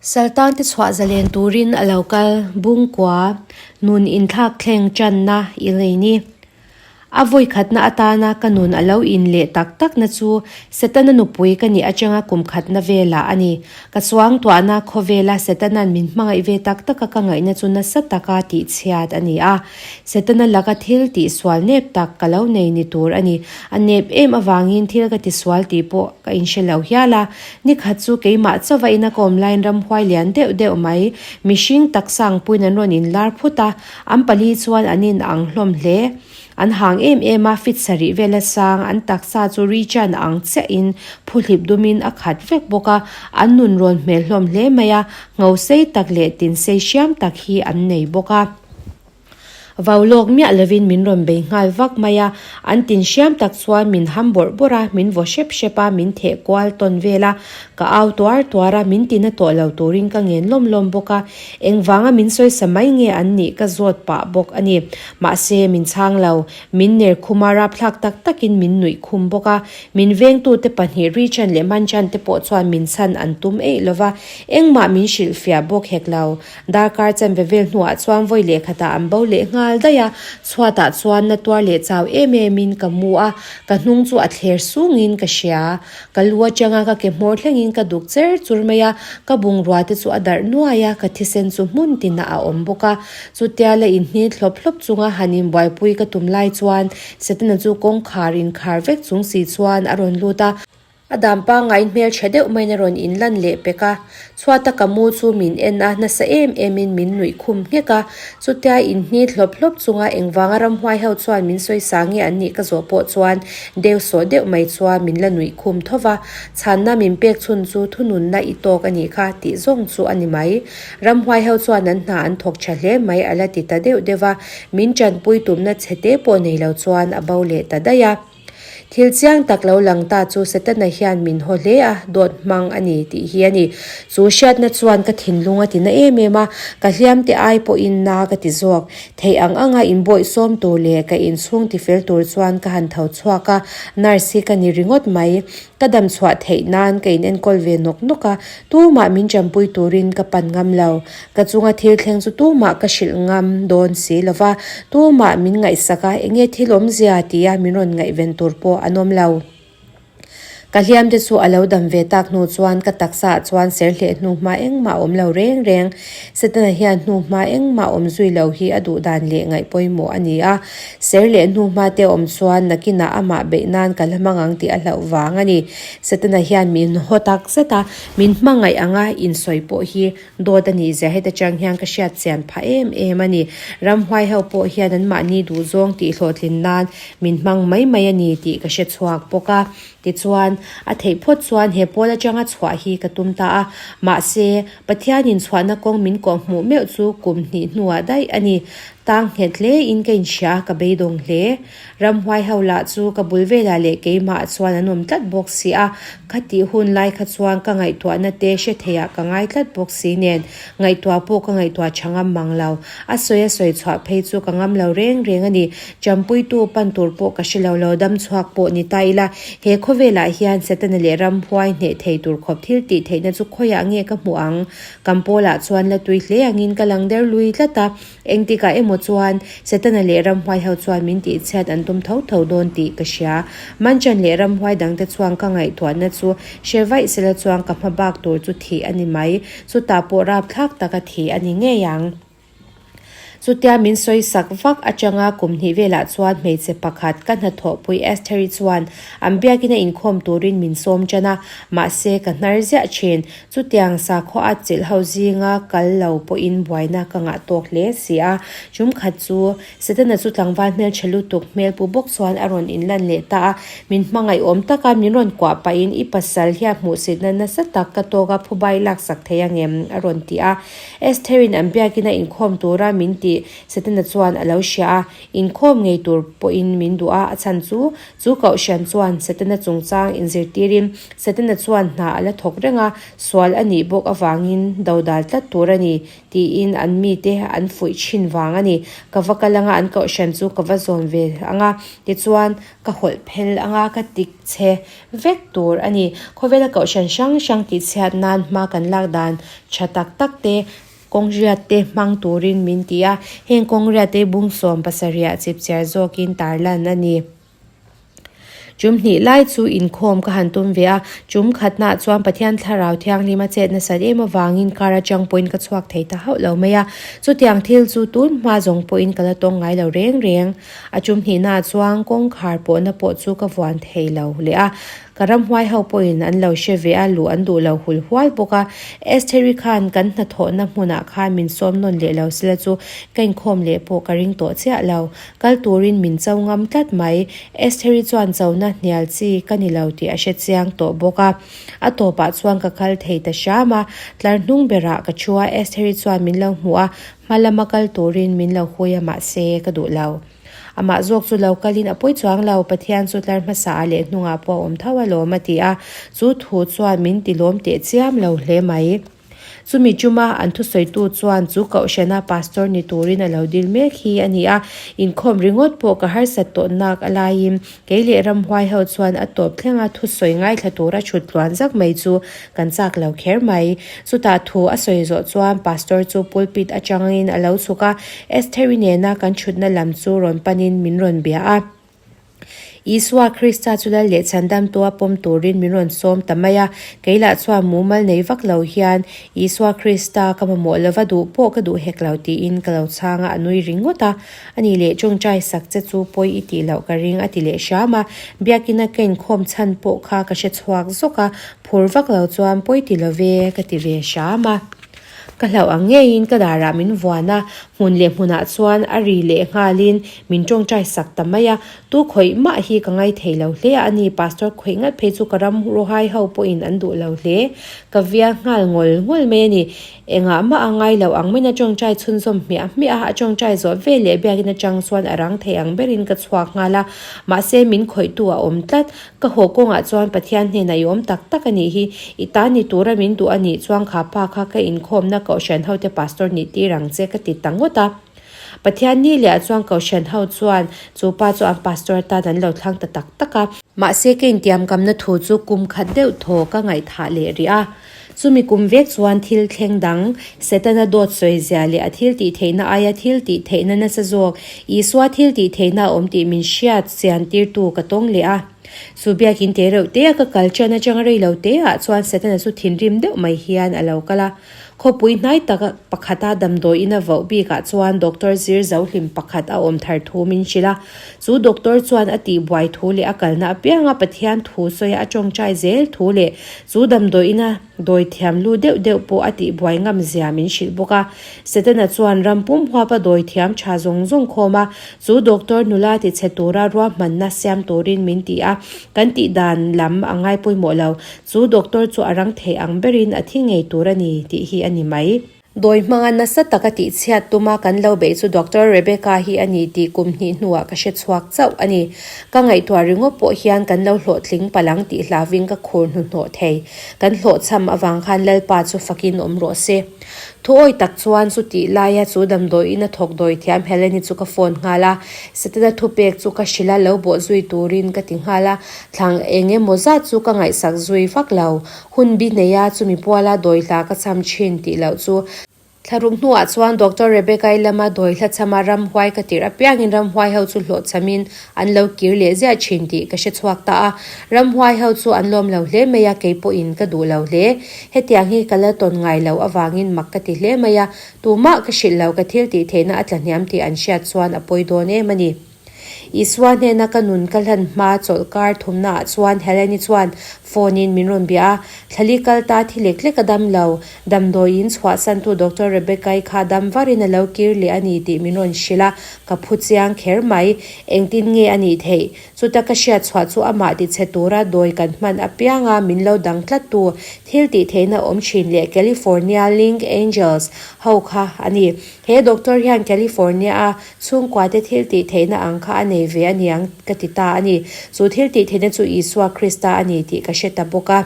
Saltangte chhuah zalen turin a lo kal, Bungkua, nun inthlak thleng tanna i lei ni. A vawikhatna atana ka nun a lo in leh tak takna chu Setana nupui ka nih atanga kum khatna velah a ni. Ka chuangtuahna khawvela Setana'n min hmangaih ve tak taka ka ngaihna chu nasa taka tihchhiat a ni a. Setana laka thil tihsual nep tak ka lo nei ni tur a ni. A nep em avangin thil ka tisual tih pawh ka inhre lo hial a. Nikhat chu keimah chauva ina ka awm laiin ramhuai lian deuh deuh mai, mihring taksa ang puiin an rawn inlar phut a, an pali chuan an in ang hlawm hle. An hang em em a, fit sarih vela sang, an taksa chu Richan ang chiahin phuhlip dumin a khat vek bawk a, an nun rawn hmel hlawm hle mai a, ngho sei tak leh tin sei hriam tak hi an nei bawk a. Vau lawk miah lovin min rawn bei nghal vak mai a, an tin hriam tak chuan min ham bawrh bawrh a, min vaw hrep hrep a, min theh kual tawn vel a, ka au tuar tuar a, min tina tawh lo turin ka ngen lawm lawm bawk a, engvanga min sawisa mai nge an nih ka zawt pah bawk a ni. Mahse, min chhang lo, min ner khum a, rapthlak tak takin min nuih khum bawk a, min vengtute pahnih Richan leh Manchan te pawh chuan min chhan an tum eih lo va, engmah min hrilhfiah bawk hek lo. Darkar chanve vel hnuah chuan vawi leh khatah an bo leh nghal daih a, chhuatah chuan na tuar leh chau em emin ka mu a, ka hnung chu a thler sungin ka hria. Ka lu atanga ka ke hmawr thlengin ka duk cher chur mai a, ka bungrua te chu a darh nuai a, ka thisen chu hmun tinah a awm bawk a. Chutia la inhni thlawp thlawp chunga han inbuaipui ka tum lai chuan Setana chu kawngkhar inkhar vek chung si chuan a rawn lut a. A dam pangngai hmeltha deuh maiin a rawn inlan leh pek a, chhuata ka mu chu min en a, nasa em emin min nuih khum nghek a. Chutia inhni hlawp hlawp chunga engvanga ramhuai ho chuan min sawi sa nge an nih ka zawh pawh chuan deu sawh deuh mai chuan min la nuih khum tho va, chhanna min pek chhun chu thununna i tawk a nih kha tih zawng chu a ni mai. Ramhuai ho chuan an hna an thawk tha hle mai a la ti ta deuh deuh va, min tanpui tumna chhe te pawh nei lo chuan a bo leh ta daih a. Thil chiang tak lo lang ta chu Setana hian min haw hle a, dawt hmang a ni tih hi a ni. Chu hriatna chuan ka thinlung a ti na em em a, ka hliam te ai pawhin na ka ti zawk. Theih ang anga inbawih sawm tur leh ka inchhung tifel tur chuan ka han tho chhuak a, nurse hi ka ni ringawt mai. Ka dam chhuah theih nan ka inenkawl ve nawk nawk a, tumah min champui turin ka pan ngam lo. Ka chunga thil thleng chu tumah ka hrilh ngam dawn si lo va, tumah min ngaihsak a, enge thil awmzia tia min rawn ngaihven tur pawh an awm lo. Ka hliam te chu a lo dam ve tak hnu chuan ka taksa ah chuan ser hleh hnu hma engmah a awm lo reng reng. Setana hian hnu hma engmah awm zui lo hi a duh dan leh ngaih pawimawh a ni a, ser leh hnu hma te awm chuan nakinah amah beih nan ka la hmang ang tih a hlauh vang a ni. Setana hian min haw tak zet a, min hmangaih anga insawi pawh hi Dawt a nih zia heta chang hian ka hriat chian phah em em a ni. Ramhuai ho pawh hian an mahni duhzawng tih hlawhtlin nan min hmang mai mai a ni tih ka hre chhuak bawk a. Tichuan, a theih phawt chuan he pawl atanga chhuah hi ka tum ta a. Mahse, Pathianin chhuahna kawng min kawhhmuh meuh chu kum hnih hnuah daih a ni. Tang nghet hle in ka inhria a, ka beidawng hle. Ramhuai ho lah chu ka bul velah leh keimah chuan an awm tlat bawk si a, kha tih hun lai kha chuan ka ngaihtuahna te hre theiah ka ngai tlat bawk si nen, ngaihtuah pawh ka ngaihtuah tha ngam mang lo. A sawi a sawi chhuah phei chu ka ngam lo reng reng a ni. Champuitu pan tur pawh ka hre lo lo, dam chhuak pawh ni ta ila, he khawvelah hian Setana leh ramhuai hneh thei tur khawp thil tih theihna chu khawiah nge ka hmuh ang? Kan pawlah chuan la tui hle angin ka lang der lui tlat a. Engtikah emaw chuan Setana leh ramhuai ho chuan min tihchhiat an tum tho tho dawn tih ka hria. Manchan leh ramhuai dangte chuan ka ngaihtuahna chu hre vaih sela chuan ka hma bak tur chu thih a ni mai. Chutah pawh rapthlak taka thih a ni ngei ang. Chutia min sawi sak vak atanga kum hnih velah chuan hmeichhe pakhat ka hnathawhpui Estheri chuan an biakin a inkhawm turin min sawm tan a, mahse ka hnar ziah thin. Chutiang sakhaw at chilh ho zinga kal lo pawhin buaina ka ngah tawk hle si a. Chum khat chu Setana chu tlangval hmeltha lutuk hmel pu bawk chuan a rawn inlan leh ta a. Min hmangaih awm taka min rawn kuah pahin i pasal hian hmuhsitna nasa tak ka tawk a phubai laksak thei angem? a rawn ti a. Estherin an biakina inkhawm tura min tih. tih Setana chuan a lo hria a, inkhawm ngei tur pawhin min duh a, a chhan chu chu Kohhran chuan Setana chungchang inzirtirin Setana chuan hna a la thawk reng a, sual a nih bawk avangin dodal tlat tur a ni tiin an mite an fuih thin vang a ni. Ka va kal anga an Kohhran chu ka va zawn ve anga tichuan ka hawlh phel anga ka tik che vek tur a ni. Khawvela Kohhran hrang hrang tihchhiat nan hma kan lak dan tha tak tak te Kawngriat te hmang turin min ti a, heng kawngriat te bung 70 chipchiar zawkin tarlan a ni. Chum hnih lai chu inkhawm ka han tum ve a, chum khatnaah chuan Pathian Thlarau Thianghlim a chet nasat em avangin car atang pawhin ka chhuak thei ta hauh lo mai a, chutiang thil chu tun hma zawng pawhin ka la tawng ngai lo reng reng. A chum hnihnaah chuan kawngkhar pawhna pawh chu ka vuan thei lo leh a, Ka ramhuai ho pawhin an lo hre ve a, luh an duh lo hul hual bawk a. Estheri khan kan hnathawhna hmunah khan min sawm nawn leh lo sila chu ka inkhawm leh pawh ka ring tawh chiah lo. Kal turin min cho ngam tlat mai. Estheri chuan chona hnial chi ka ni lo tih a hre chiang tawh bawk a. A tawpah chuan ka kal thei ta hram a, tlar hnung berah ka thu a, Estheri chuan min lo hmuh a, hma lama kal turin min lo hui a mahse ka duh lo. Amah zawk chu lo kalin a pawi chuang lo, Pathian chu tlar hmasa ah leh hnungah pawh a awm tho alawm a ti a, chu thu chuan min ti lawm teh chiam lo hle mai. Chumi chuma an thusawitu chuan chu Kohhrana Pastor ni turin a lo dil mek hi a ni a, inkhawm ringawt pawh ka harsat tawh nak a laiin Kei leh ramhuai ho chuan a tawp thlenga thusawi ngaithla tura chhut tluan zak mai chu kan chak lo kher mai. Chutah thu a sawi zawh chuan Pastor chu pulpit atangin a lo chhuk a, Estheri nena kan chhutna lam chu rawn panin min rawn bia a. Isua Krista chu lal leh chhandamtua pawm turin min rawn sawm ta mai a, kei lah chuan mumal nei vak lo hian Isua Krista ka mamawh lova duh pawh ka duh hek lo tiin ka lo chhang a, a nui ringawt a. A nih leh tawngtai sak che chu pawi i tih loh ka ring a ti leh hram a, biakina ka inkhawm chhan pawh kha ka hre chhuak zawk a, phur vak lo chuan pawi ti lo ve ka ti ve hram a. Ka hlauh ang ngeiin ka darah min vuan a, hmun leh hmunah chuan a ri leh nghalin min tawngtai sak ta mai a, tu khawih mah hi ka ngai thei lo hle a, a ni pastor khawih ngat phei chu ka ram ruhai ho pawhin an duh lo hle, ka vial nghal ngawl ngawl mai a ni. Engah mah a ngai lo ang main a tawngtai chhunzawm hmiah hmiah a, a tawngtai zawh ve leh biakin atang chuan a rang thei ang berin ka chhuak nghal a, mahse min khawihtu a awm tlat. Ka haw kawngah chuan Pathian hnenah i awm tak tak a nih hi, i ta ni tura min duh a nih chuan kha pa kha ka inkhawmna Kohhran hote pastor nih tir ang che ka ti ta ngawt a. Pathian ni leh ah chuan Kohhran ho chuan chu pa chu an pastor atan an lo thlang ta tak tak a. Mahse ka intiamkamna thu chu kum khat deuh thaw ka ngaihthah leh rih a. Chumi kum vek chuan thil thleng dang, Setana dawt sawi zia leh a thil tih theihna aia thil tih theihna nasa zawk, Isua thil tih theihna a awm tih min hriat chian tirtu ka tawng leh a. Chu biakin te reuh te a ka kal ṭan aṭanga rei lo te ah chuan Setana chu thinrim deuh mai hian a lo kal a. Khawpui hnai tak pakhata damdawi in a voh bik ah chuan Doctor Zir Zohlim pakhat a awm thar thu min hrilh a. Chu doctor chuan a tihbuai thu leh a kalna apianga Pathian thu sawia a tawngtai zel thu leh chu damdawi ina dawi thiam lu deuh deuh pawh a tihbuai ngam zia min hrilh bawk a. Setana chuan ram pum huapa dawi thiam tha zawng zawng khawm a, chu doctor nula tichhe tura ruahmanna siam turin min ti a, kan tih dan lam a ngai pawimawh lo. Chu doctor chu a rang thei ang berin a thi ngei tur a ni tih hi a ni mai. Dawi hmanga nasa taka tihchhiat tuma kan lo beih chu Doctor Rebecca hi a ni tih kum hnih hnuah ka hre chhuak chauh a ni. Ka ngaihtuah ringawt pawh hian kan lo hlawhtling palang tih hlauvin ka khur hnuhnawh thei. Kan hlawhchham avang khan Lalpa chu fakin awm rawh se. Thuawi tak chuan chu tih laia chu damdawiin a thawk dawi thiam Heleni chu ka phone nghal a. Setana thupek chu ka hrilh a, lo bawh zui turin ka ti nghal a. Thlang eng emaw zat chu ka ngaihsak zui vak lo. Hun bi neia chumi puala dawi hla ka cham thin tih loh chu. Thlaruk hnuah chuan Doctor Rebecca-i lama dawi hla chama ramhuai ka tirh apiangin ramhuai ho chu hlawhchhamin an lo kir leh ziah thin tih ka hre chhuak ta a. Ramhuai ho chu an lawm lo hle mai a, kei pawhin ka duh lo hle. Hetiang hi ka la tawn ngai loh avangin mak ka ti hle mai a, tumah ka hrilh lo ka thil tih theihna a tlahniam tih an hriat chuan a pawi dawn em a ni. Isua hnena ka nun ka hlan hma chawlhkar thumnaah chuan Helen-i chuan phone-in min rawn bia a, Thlali kal ta thi lek lek a dam lo, damdawiin chhuahsantu Doctor Rebecca-i kha dam varin a lo kir leh a ni tih min rawn hrilh a, ka phu chiang kher mai. Engtin nge a nih theih? Chuta ka hriat chhuah chu amah tichhe tura dawi kan hman apianga min lo dang tlattu thil tih theihna awm thin leh California Link Angels ho kha a ni. He doctor hian California-a chhungkuate thil tih theihna ang kha a nei ve a niang ka ti ta a ni. Chu thil tih theihna chu Isua Krista a ni tih ka hre ta bawk a.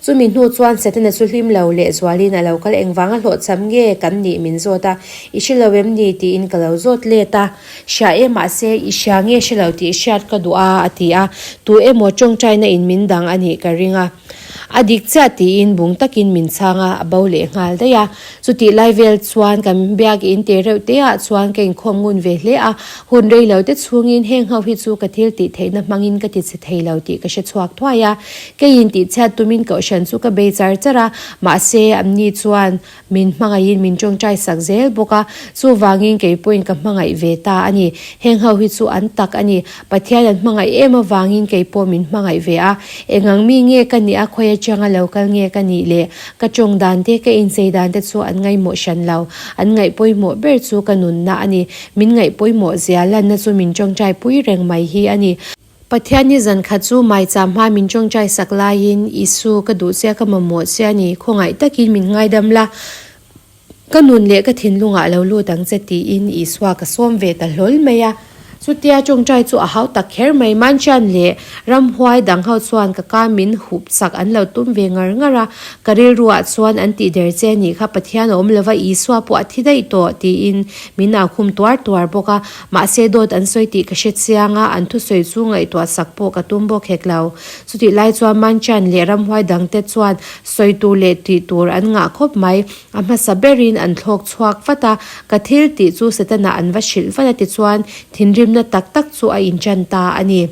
Chumi hnu chuan Setana chu hlim lo leh zualin a lo kal engvanga hlawhchham nge kan nih min zawt a, I hre lo em ni? tiin ka lo zawt let a. Hria e mahse i hria nge hre lo tih hriat ka duh a, a ti a. Tu emaw tawngtaina in min dang a nih ka ring a. A dik chiah tiin bung takin min chhang a, a bo leh nghal daih a. Chutih lai vel chuan kan biak in te reuh te ah chuan ka inkhawm ngun ve hle a, hun rei lo te chhungin heng ho hi chu ka thil tih theihna hmangin ka ti chhe thei lo tih ka hre chhuak thuai a. Keiin tih chhiat tumin kohhran chu ka bei char char a, mahse amni chuan min hmangaihin min tawngtai sak zel bawk a, chuvangin kei pawhin ka hmangaih ve ta a ni. Heng ho hi chu an tak a ni. Pathian an hmangaih em avangin kei pawh min hmangaih ve a. Engang mi nge ka nih a, khawi atanga lo kal nge ka nih le? Ka tawng dan te, ka inchei dan te chu an ngaihmawh hran lo. An ngaih pawimawh ber chu ka nunna a ni. Min ngaih pawimawh zia lanna chu min tawngtai pui reng mai hi a ni. Pathian ni zan khat chu maicham hma min tawngtai sak laiin, Isu, ka duh che a, ka mamawh che a ni, khawngaih takin min ngaidam la, ka nun leh ka thinlungah lo lut ang che tiin Isua ka sawm ve ta hlawl mai a. Chutia tawngtai chu a hau tak kher mai. Manchian leh ramhuai dang ho chuan ka ka min hup chak an lo tum ve ngar ngar a, ka rilruah chuan an tih der che nih kha Pathian a awm lova Isua pawh a thi daih tawh tiin min au khum tuar tuar bawk a. Mahse dawt an sawi tih ka hre chiang a, an thusawi chu ngaihtuah sak pawh ka tum bawk hek lo. Chutih lai chuan Manchian leh ramhuai dangte chuan sawi tur leh tih tur an ngah khawp mai. A hmasa berin an thlawk chhuak vat a, ka thil tih chu Setana an va hrilh vat a tichuan thinrimna tak tak chu a inṭan ta a ni.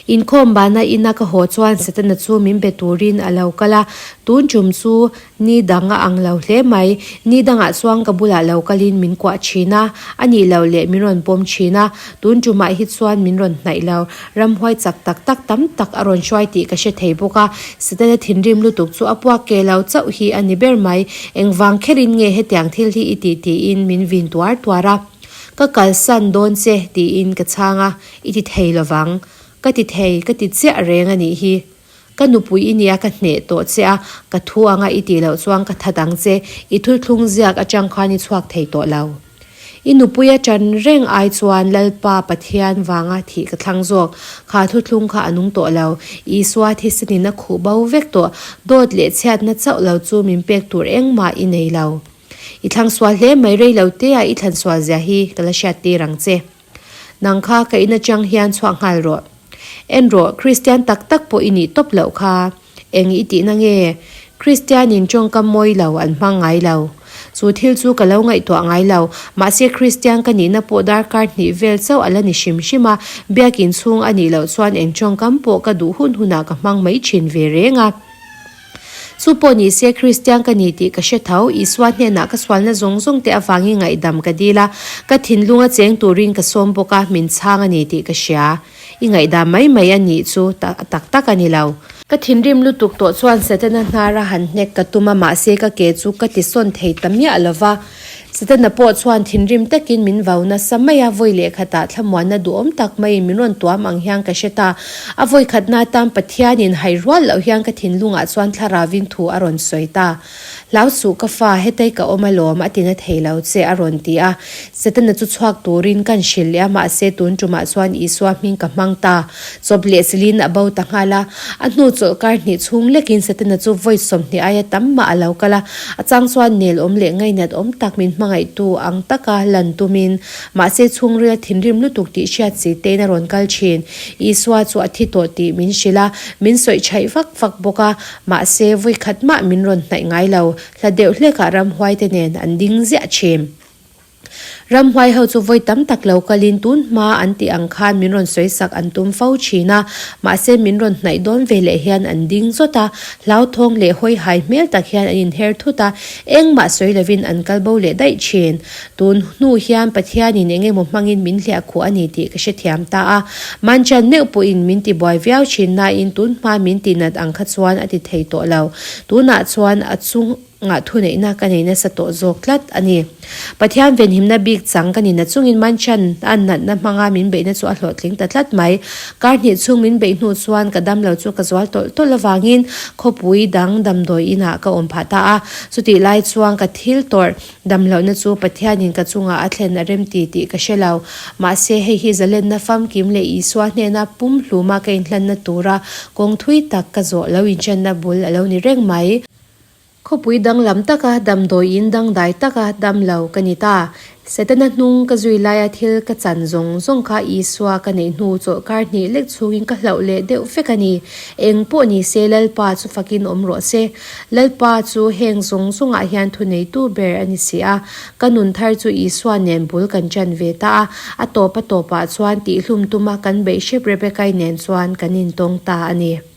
Inkhawm bana ina ka haw chuan Setana chu min be turin a lo kal a, tun ṭum chu ni dang a ang lo hle mai. Ni dangah chuan ka bulah lo kalin min kuah ṭhin a, a nih loh leh min rawn pawm ṭhin a, tun ṭumah hi chuan min rawn hnaih lo. Ramhuai chak tak tak tam tak a rawn hruai tih ka hre thei bawk a, Setana thinrim lutuk chu a puak ke lo chauh hi a ni ber mai. Engvang kherin nge hetiang thil hi i tih tiin min vin tuar tuar a. Ka kalsan dawn che tiin ka chhang a, i ti thei lovang. Ka ti thei, ka ti chiah reng a nih hi. Ka nupui i nia ka hneh tawh che a, ka thu anga i tih loh chuan ka that ang che, i thuthlung ziak atang khan i chhuak thei tawh lo. I nupui a tan reng ai chuan Lalpa Pathian vanga thih ka thlang zawk, kha thuthlung kha a nung tawh lo, Isua thisenin a khuh bo vek tawh, dawt leh chhiatna chauh lo chu min pek tur engmah i nei lo. I thlang sual hle mai rei lo te a i thlan sual zia hi ka la hriat tir ang che. Nang kha ka in atang hian chhuak nghal rawh. En rawh, Kristian tak tak pawh i nih tawp loh kha. Eng i tihna nge? Kristianin tawngkam mawi lo an hmang ngai lo. Chu thil chu ka lo ngaihtuah ngai lo. Mahse Kristian ka nihna pawh darkar hnih vel chauh a la ni hrim hrim a, biakin chhung a nih loh chuan eng tawngkam pawh ka duh hun hunah ka hmang mai thin ve reng a. Chu pawh ni se Kristian ka ni tih ka hre tho, Isua hnenah ka sualna zawng zawng te avangin ngaihdam ka dil a, ka thinlunga cheng turin ka sawm bawk a, min chhang a ni tih ka hria. I ngaihdam mai mai a nih chu tak tak a ni lo. Ka thinrim lutuk tawh chuan Setana hnara han hnek ka tum a, mahse ka ke chu ka tisawn thei ta miah lo va. Setana pawh chuan thinrim takin min vau nasa mai a, vawi leh khatah thlamuanna duhawm tak maiin min rawn tuam ang hian ka hre ta. A vawi khatna atan Pathianin hai rual loh hian ka thinlungah chuan thlaravin thu a rawn sawi ta. Hlau suh ka fa, hetei ka awm alawm, a ti na thei lo che, a rawn ti a. Setana chu chhuak turin kan hrilh leh a, mahse tun tumah chuan Isua hming ka hmang ta. Chawp leh chilin a bo ta nghal a. A hnu chawlhkar hnih chhung lekin Setana chu vawi 20 aia tam mah a lo kal a, a chang chuan nel awm leh ngainat awm tak min hmangaihtu ang taka lan tumin, mahse chhungril a thinrim lutuk tih hriat si tein a rawn kal thin. Isua chu a thi tawh tih min hrilh a, min sawi chhaih vak vak bawk a, mahse vawi khat mah min rawn hnaih ngai lo, hla deuh hlekah ramhuaite nen an ding ziah thin. Ramhuai ho chu vawi tam tak lo kalin tun hma an tih ang khan min rawn sawi sak an tum fo thin a, mahse min rawn hnaih dawn ve leh hian an ding zawt a, hlauthawng leh hawihai hmel tak hian an inher thut a, engmah sawi lovin an kal bo leh daih thin. Tun hnu hian Pathianin eng emaw hmangin min hliah khuh a ni tih ka hrethiam ta a, Manchan meuh pawhin min ti buai viau thin nain tun hma min tihnat ang kha chuan a ti thei tawh lo. Tunah chuan a chung. Ngah thuneihna ka nei nasa tawh zawk tlat a ni. Pathian venhimna bik chang ka ni na chungin Manchan a natna hmanga min beihna chu a hlawhtling ta tlat mai. Kar hnih chhung min beih hnu chuan ka damlo chu ka zual tawlh tawlh avangin khawpui dang damdawi inah ka awm phah ta a. Chutih lai chuan ka thil tawrh damlohna chu Pathianin ka chungah a thlen a remti tih ka hre lo. Mahse hei hi zalenna famkim leh Isua hnena pumhluma ka inhlanna tura kawng thui tak ka zawh lo inṭanna bul a lo ni reng mai. Khawpui danglam taka damdawiin dangdai taka dam lo ka ni ta. Setana hnung ka zui laia thil ka chan zawng zawng kha Isua ka neih hnu chawlhkar hnih lek chhungin ka hlauh leh deuh vek a ni. Eng pawh ni se Lalpa chu fakin awm rawh se. Lalpa chu heng zawng zawngah hian thuneitu ber a ni si a. Ka nun thar chu Isua nen bul kan chan ve ta a, a tawp a tawpah chuan tihhlum tuma kan beih hrep Rebecca-i nen chuan kan intawng ta a ni.